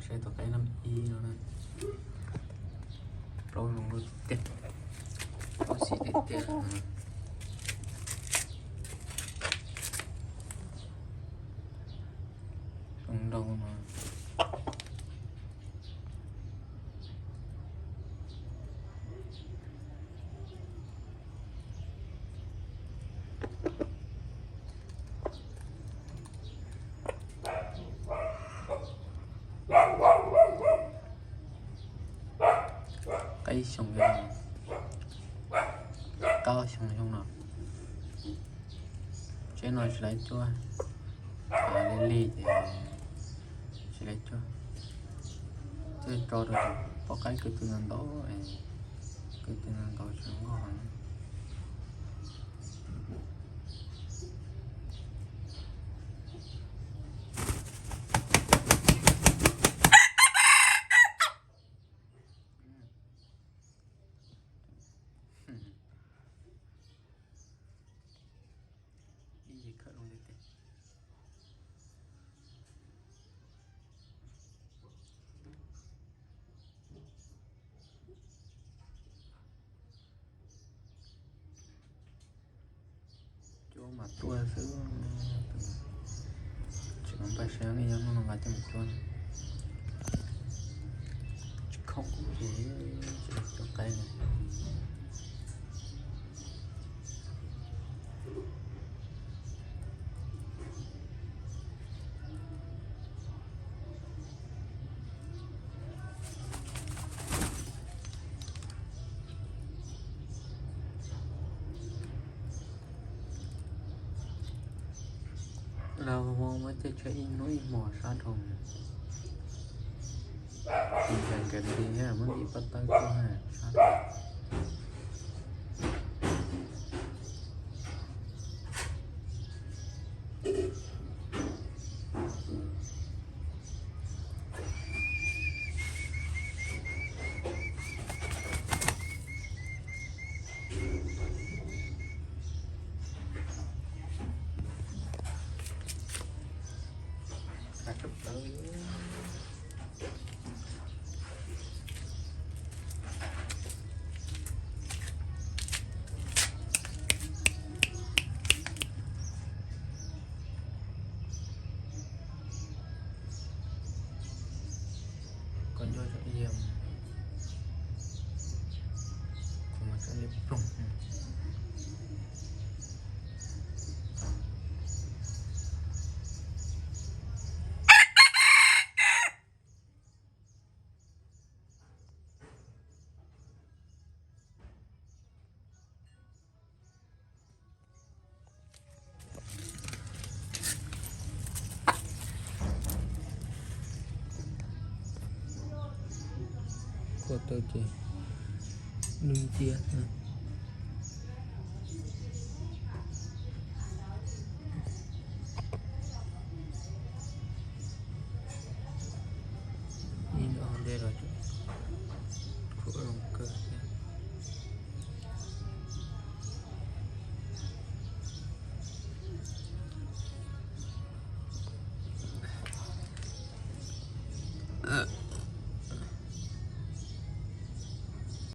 Saib tus qaib no ib no na. Plaub zoo tiag tiag. Plaub xim tiag tiag. Zoo nrau no. Qaib xyoo, qaib xyoo xyoo no. Tsheb no tsis laib cuab, li li ces tsis laib cuab. Thiaj tso rau poj qaib kwv tw ntau ntau, kwv tw ntau ntau tsis nkauj heev. Ib yig khawm zoo tiag tiag. Cuab mas tuaj xwb. Tsis npaj siab li, nyob hnub no nqa coj mus cuab. Tsis khoom ces tsis cuab qaib li. Los hmo muab caij tsheb ib hnub ib hmos sab dhau. Tus ntxhais nkawd nti thiab muab nti pob tawb tuaj sab dhau. Koj nyob zoo ib yam, kuv mas txawj liab ploog. Khuam taw ces lwj nciab.